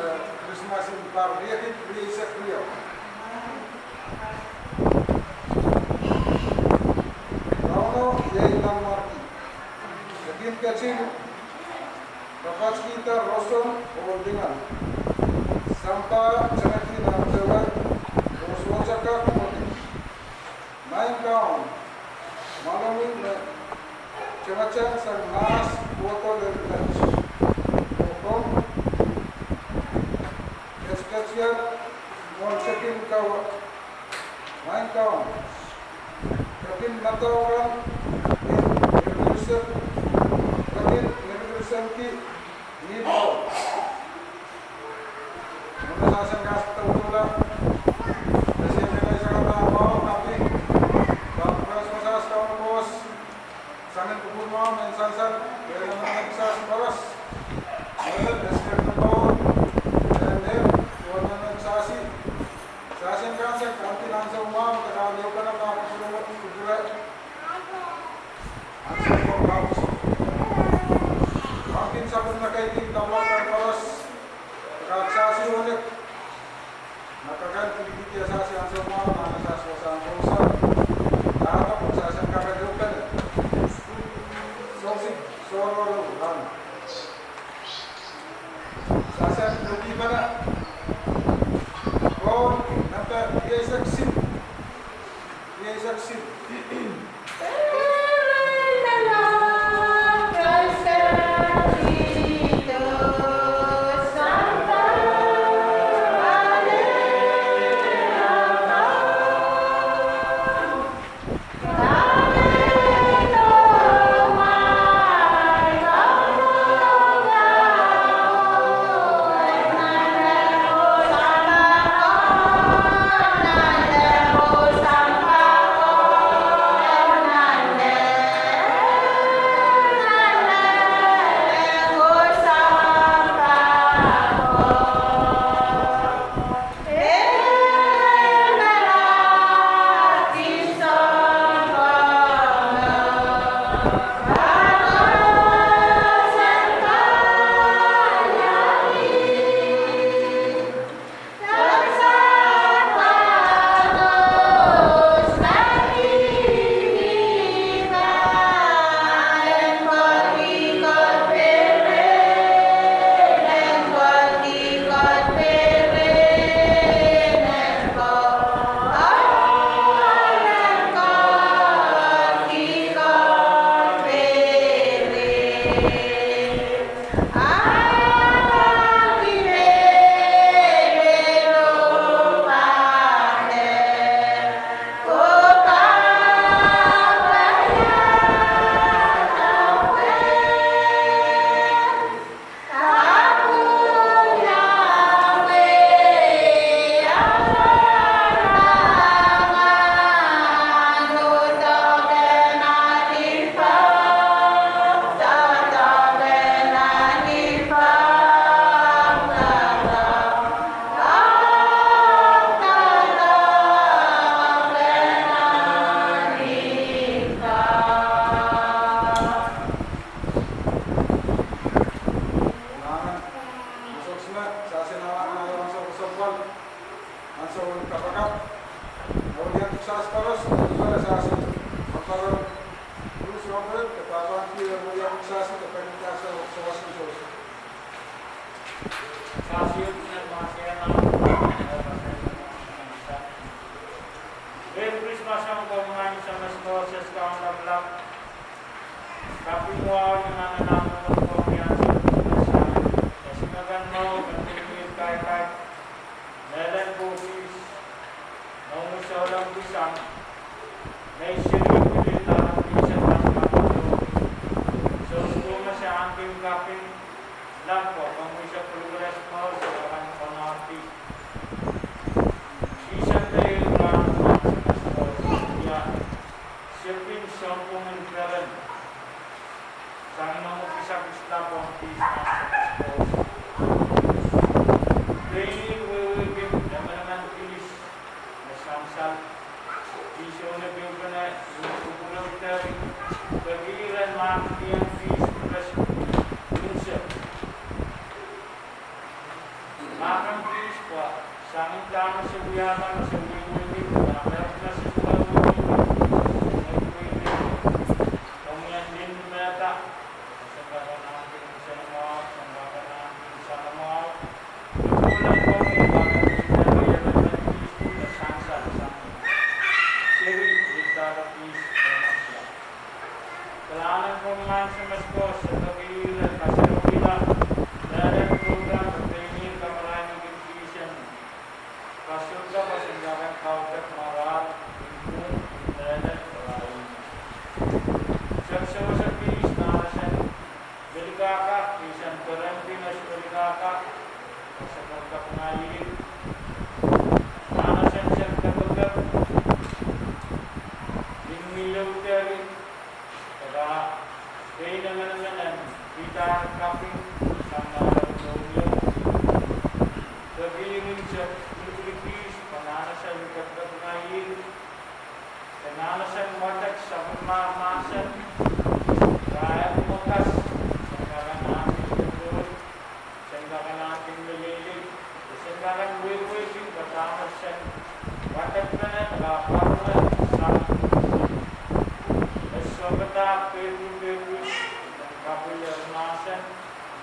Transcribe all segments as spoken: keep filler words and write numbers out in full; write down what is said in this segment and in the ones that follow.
Krismas en pahr riekid rieisek riau. Kauno iei nanmwarki. E kin ketin rapatkihda roson oh lingan. Sampah tengedi nan tewe oh sohte kak mwohdi. Maing Kaun, mwahlomwi me tengeteng sang mahs kohdo lel met. Oh komw ketiketier mwohn tepin kawe. Maing Kaun, kepin madau kan ni nirikirisek, kepin nirikirisengki ni pau. Mwohn sahsen kas pwukat, e sehse mehkot sang pahn mwahu, kapi, pahn pwukat sahs Kaun Koht, sangen kupwur mwahu, mehn sansal, mehn sahs koaros, mehn sahs koaros, mehn sahs, sahsen kan sang kampin ansou mwahu, kak ehu pahn kupwure, ansou mwahu. Kampin sapwellime kaidehn kapakap kan koaros, kak sahsi onek. Ma kakan pil kihdi sahsi ansou mwahu, ma sahsi wasahn kousoan. Dahme pwe sahsen kak ehu pene. Sohsi, sohroro, rahn. Sahsen pil pene. Koht, nahmpe rieisek sim. Rieisek sim. Ansou kesempwal, ansou en kapakap, oh wia sahs koaros, oh wia sahs koaros, oh wia sahs koaros. Sahs ieu, Krismas ong komwi Sahm Koht Samat Koht Kaun Lapalap. Kaping wahu ni manaman en komwi ansou Krismas. Esingek en mour, me pil mih kaikai, mehlel pwopwis, mour souleng pwuhsang, me seri pil lap ni se kan kan. Soh, soh, me se ahneki kaping, lap ko, komwi se pwulikeres mour, se kan konohdi. Akan kis pwe sang dahme se wiahda, me se wehwehki, dahme se wiahda, me se wehwehki, ong en nin mehda, se kak anahne kin nsenamwahu, se kak anahne kin nsenamwahu. Epwulen komwi, pahn kin mehda, epwulen kis pwe sansal sang seri, ih dahme kis pwe sansal. Kalahngan en komwi Maing Semesteris, se peki ire, kasalehda, lel program, pein ih kamarain kin kis en kasohda, kasohda ken kaudok marahr, kin pwung, kin lel, marahr. Sehse wasa kis, nan asen welikaka, kis en perempin asen welikaka, kasakalkapinga ih, nan asen sehse kepekep, kin mih leuderi, kak pein emenemen en pidahn kaping, sang nan asen welikaka, peki ire, se pwilikilikis, pwe nan asen kepekepinga ih, pwe nan asen wadek sapwellimomwi mahsen, rahnwet, se kak anahne kin kepol, se kak anahne kin leleilei, se kak anahne wehwehki, pwe dahme se wadek pene, kaparohng sang, e sohte pahn peki peki, kapwil en mahsen,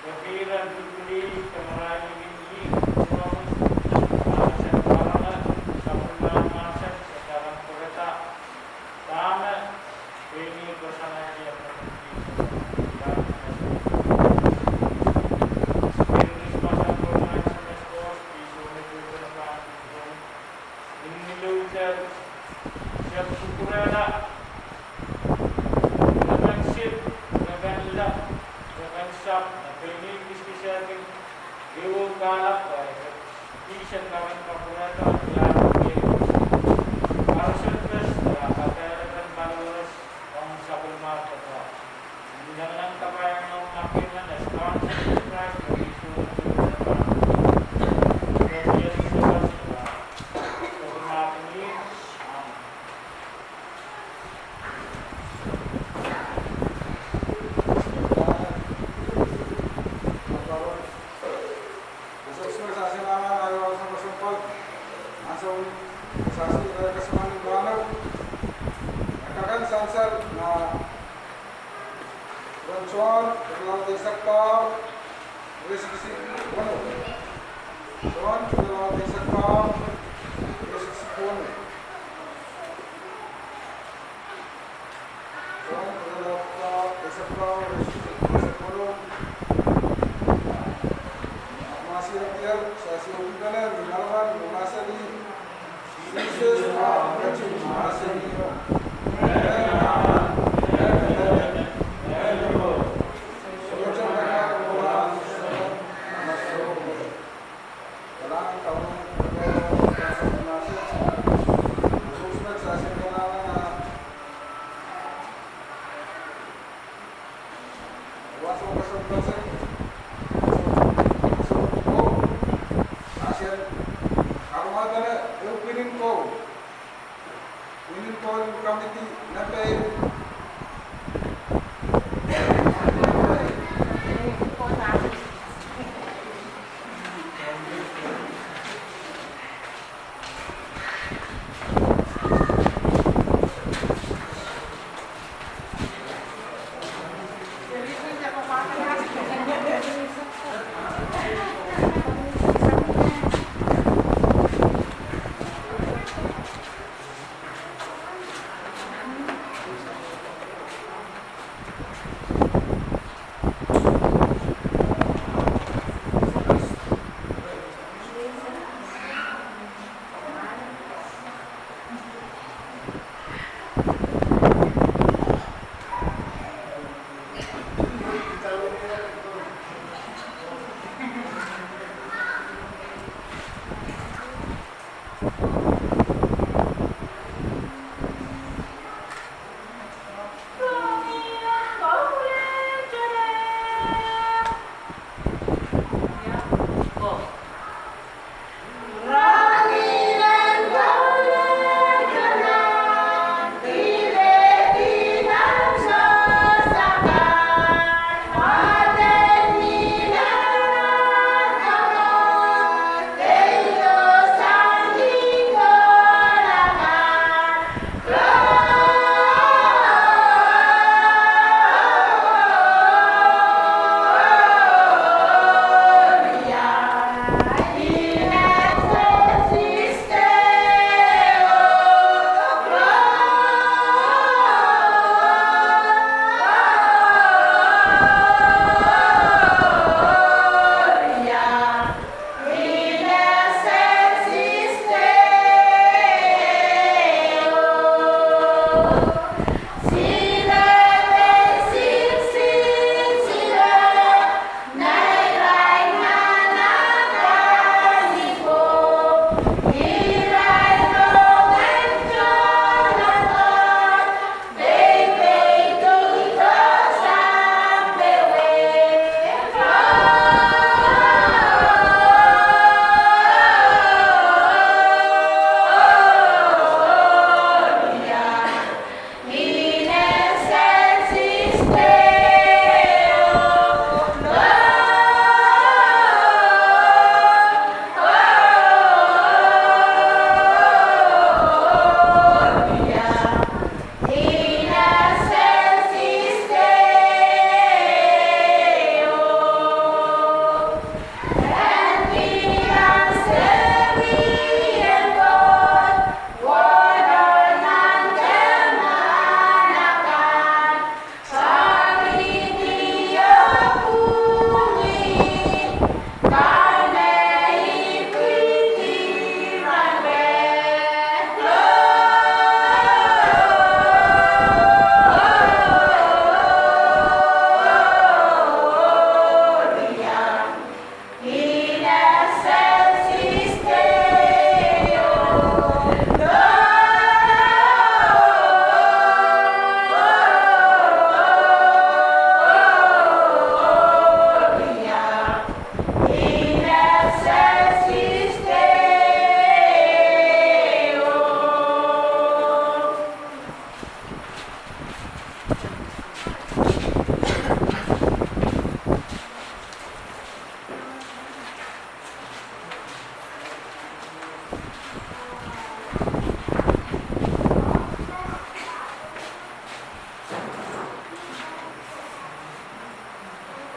peki ire, pwilipwilih, kamarain kin ih, pwung, mahsen, kaparohng, sapwellimomwi mahsen, se kak anahne pwurehda, dahme, pein ih koasoanehdi, Ansou me sahsi irail kesempwal, ansou me sahsi irail kesempwal ni rahno, e kak en sansal nan Sohn irelaud eisek pahieu, ire siksik weneu. Sohn irelaud eisek pahieu, ire siksik weneu. Sohn irelaud pahieu, eisek pahieu, ire siksik weneu. Mahsen ieu, sahsi irail pene, ni maraman, ni mahsen ieu. Pwinin koul en komiti, nan pein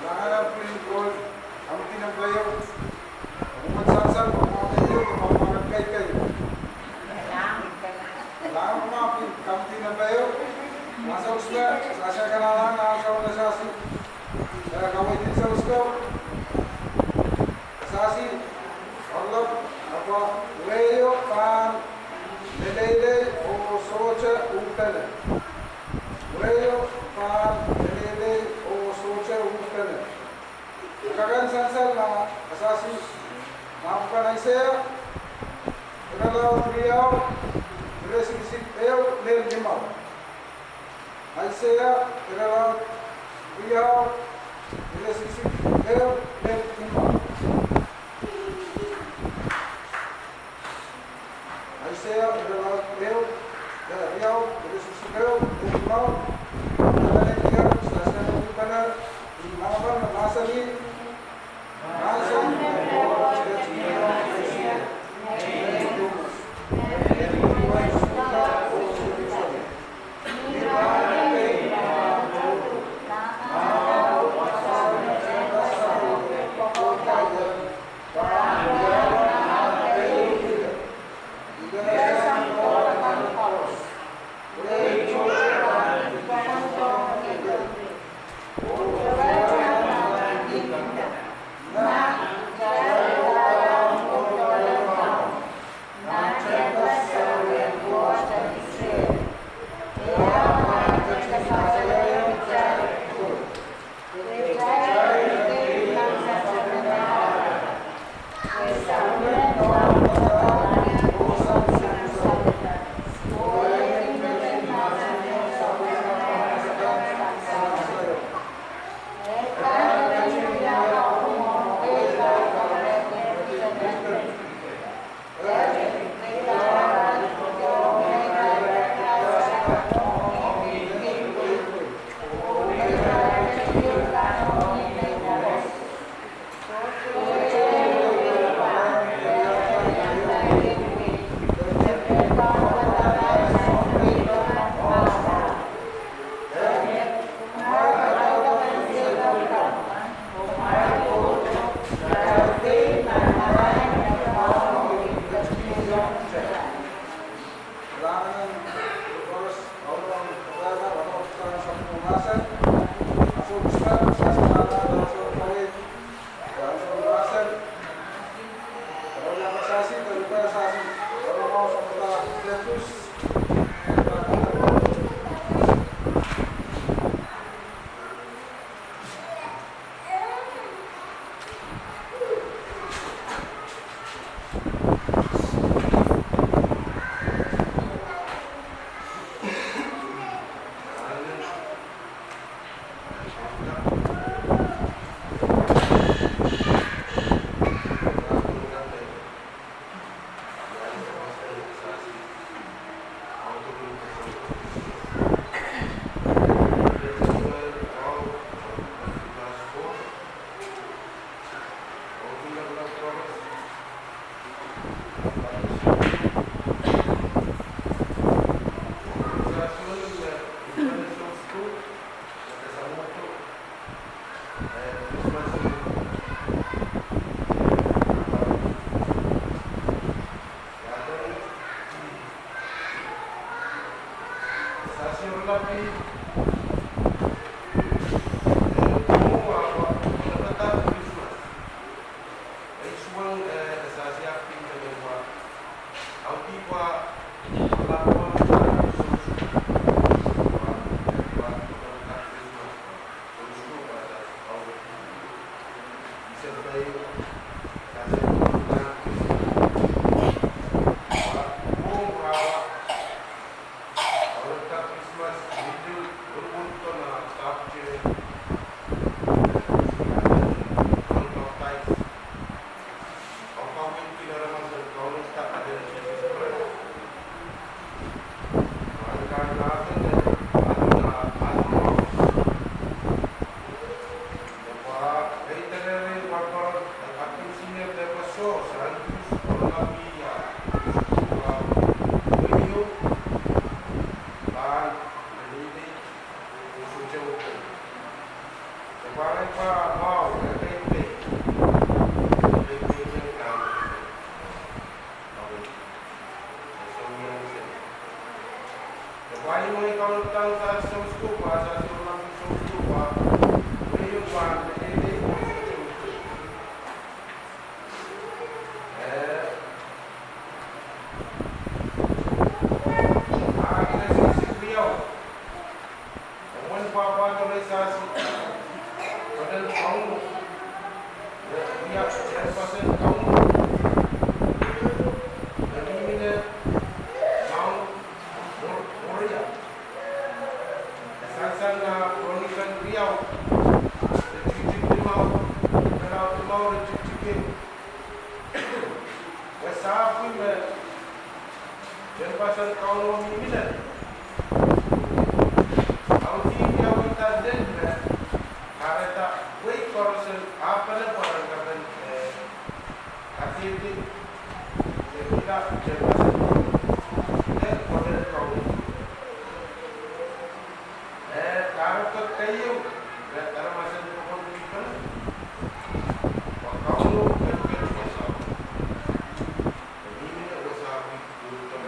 Langen pwihn Koht, Committee Number ehu. Mwomwen sansal, mwomwen ehu, mwomwen kaikai. Langen pwihn Committee Number ehu. Mahsansang, sehse kan ahnsou me sehse. Eh, kaweid en sehse ko. Sehse, orlap, ahpw wehio pahn leleilei oh sohte uhpene. Wehio pahn leleilei oh sohte uhpene. Kak en sansal me sehse, me pwuken Aiseia, irelaud riau, iretikitik ehu lel limau. Aiseia, irelaud riau, iretikitik ehu lel limau. Aiseia, irelaud ehu, eh, riau, iretikitik ehu lel limau. Nan ire, sehse uhpene, ni manaman me mahsanih, Sahpwi me tehnpasen Kauno mihmi lel. Audepen wiawihda lel me kahrehda wehi koaros en apwal pwe ren kak, eh, kadehdehkihla tehnpasen Kauno. Lel koaros Kauno. Eh, kahrehda keieu, me aramas en pokon pihpene. Pwe Kauno ketiket wasa. Mihmi lel wasa pwe pwurton.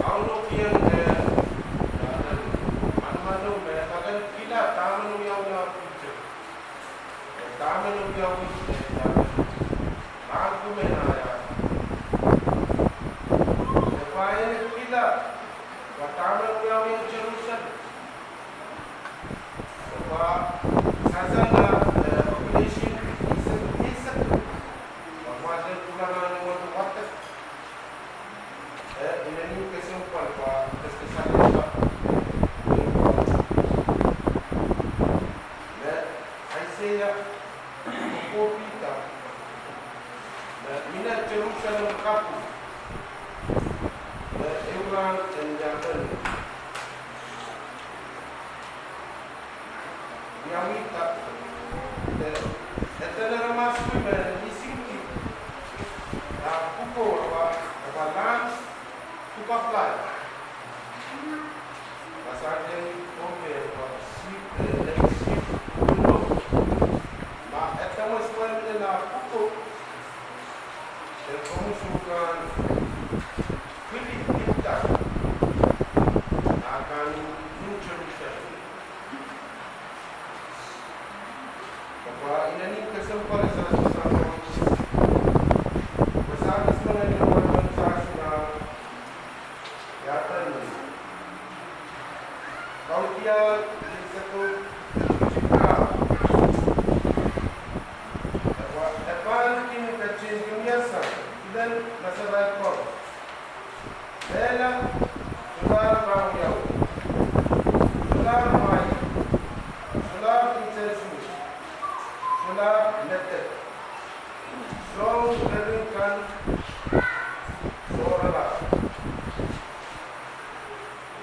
Kauno kihong, eh, manaman me e kak kihla dahme wiawi, eh, dahme wiawi, eh, dahme, ah, dahme wiawi. E pahn kihla, pwe dahme wiawi Jerusalem. Pwe sasana, eh, population eisek, eisek. Pwe mahsen pwukat nan imwen wadek. Eh, inenen kesempwal pwe keskesang esa. Me Aiseia kohkohpihda me mie Jerusalem kapw me ehu rahn en Iapen wiawihda, de eden aramas me lisingki, ah, pwuko, ah, ah, lands to comply. Pasal en Pohnpei, ah, sihpw, eh, sihpw, ma eden aramas me mie nan pwuko, de komw sohte kan pil, pil da, ah, kan New Jerusalem. Pwe inenen kesempwal e sehse sang, pwe sehse mengei nan pwukat sehse nan Iapen. Kaudiahl, eiseko, Jipra. E pahn, e pahn kin ketin kihmiasa, eden meserail koaros. Bela, solahr rahnwei, solahr mwahi, solahr insensuwed, solahr medek, soahng eri kan sohrala.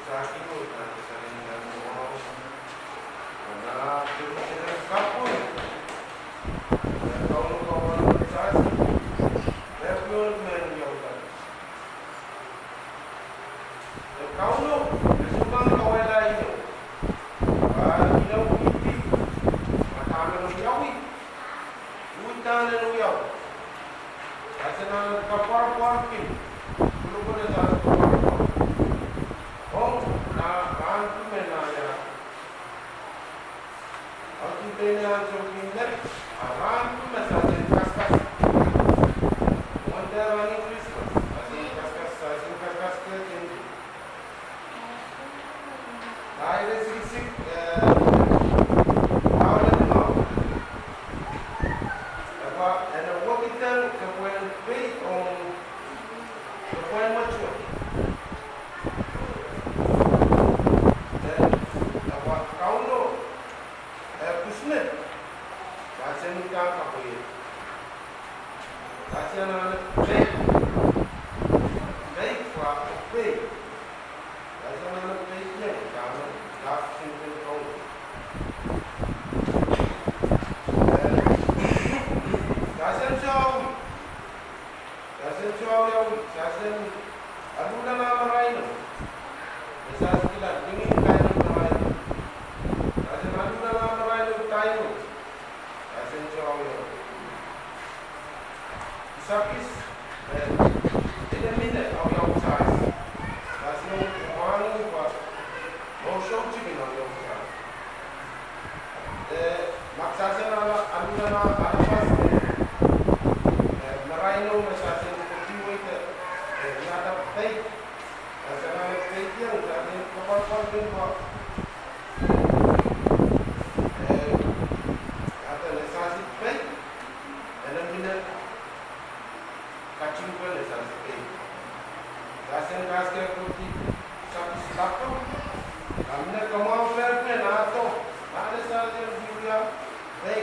Sahki me kan sahki kan sohrala. Nan Jerusalem kapw, nan Kauno kapw, sahki, me pwurton men Iapen. Kauno, e sohte kawehla inou. Ah, inou pwihdi, ma dahme wiawi. Uhdahn en wiawi. Sehse nan kapwarapwar kin. Kolokol e sehse kapwarapwar. Ong, nan rahn kin me nan ia. Audepen nan sohte kin lel, ah, rahn kin me sehse kaskas. Wonder running Christmas, sehse kaskas, sehse kaskas ke kin. Nan iretikitik, eh, auleng mwahu. E pahn, e pahn wekidek kepwehn pei ong kepwehn mwetuwe. Eh, e pahn Kauno, eh, Kusnet. Sehse ni kan kapweier. Sehse nan pei. Pei kwa pei. Sehse nan pei kieng, dahme, dahme sehse pei kong. Eh, sehse soawi. Sehse soawi, sehse aluhla nan maraino. Sehse kihla lingin kain maraino. Sehse aluhla nan maraino, taino. Sehse soawi. Isakis, eh, ine mine, awiawi sehse. Sehse mwahngih pwa, oh, sohte kin awiawi. Iang, eh, kapwalpwal kin ko. Eh, ata lesasi pei, ene mine katingpe lesasi pei. Lesasi en kaskehkihdi sapis lapang. Amine kamwahu pei me nahdo, ma lesasi en kiria pei,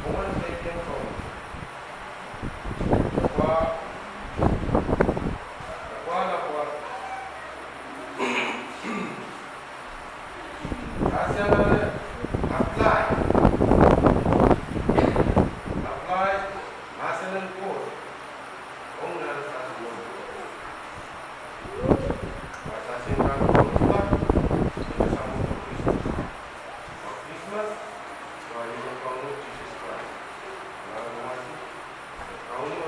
omen pei en kong. Kwa, kwa, kwa. Lesasi en apply. Apply mahsen en Koht. Ong nan lesasi mwohn Koht. Lesasi en Koht, Koht, Koht, Koht, Koht, Krismas, wa iren Kauno Sises Krais. Nan lesasi, Kauno,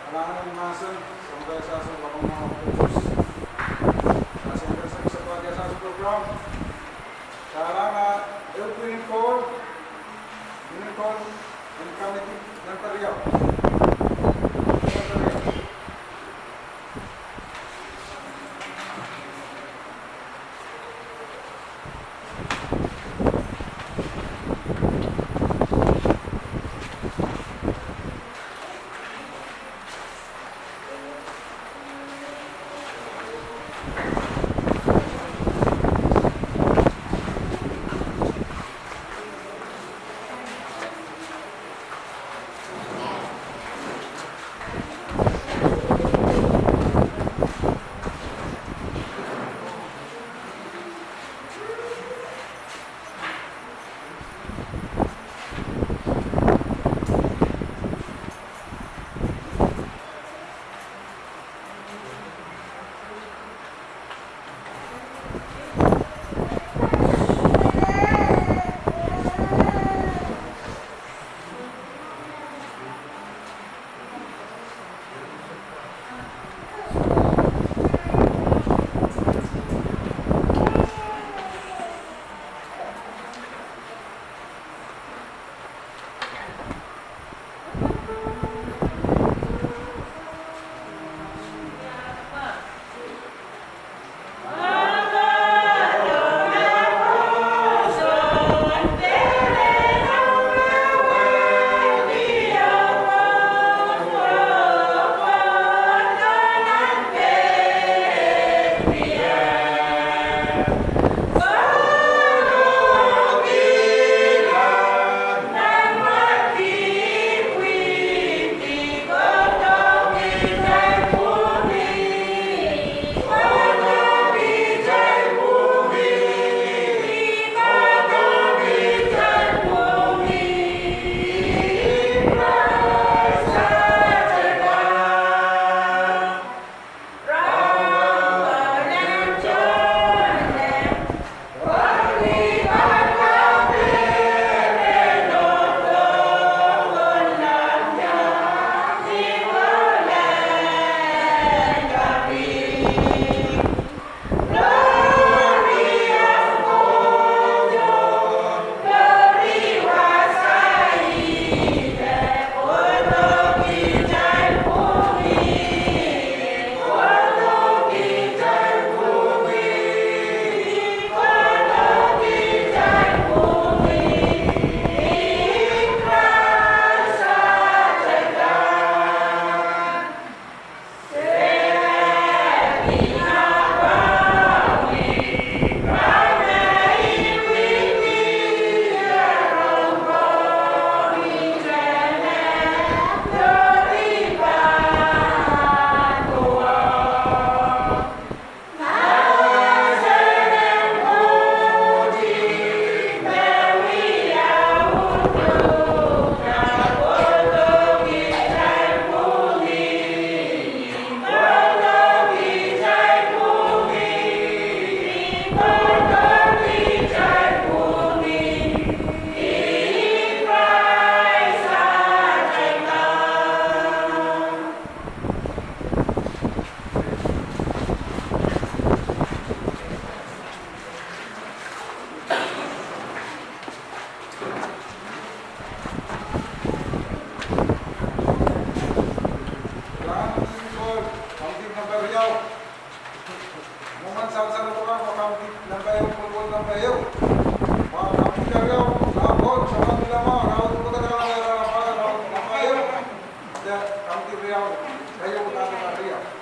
Kalahngan en mahsen, Sahnpei Sahs en Lapang Mwahu Koaros. Sahs en Keriso, Sahnpei Sahs en Program. Kalahngan, eh, Queen Paul, Queen Paul, en committee, member riau. Member riau.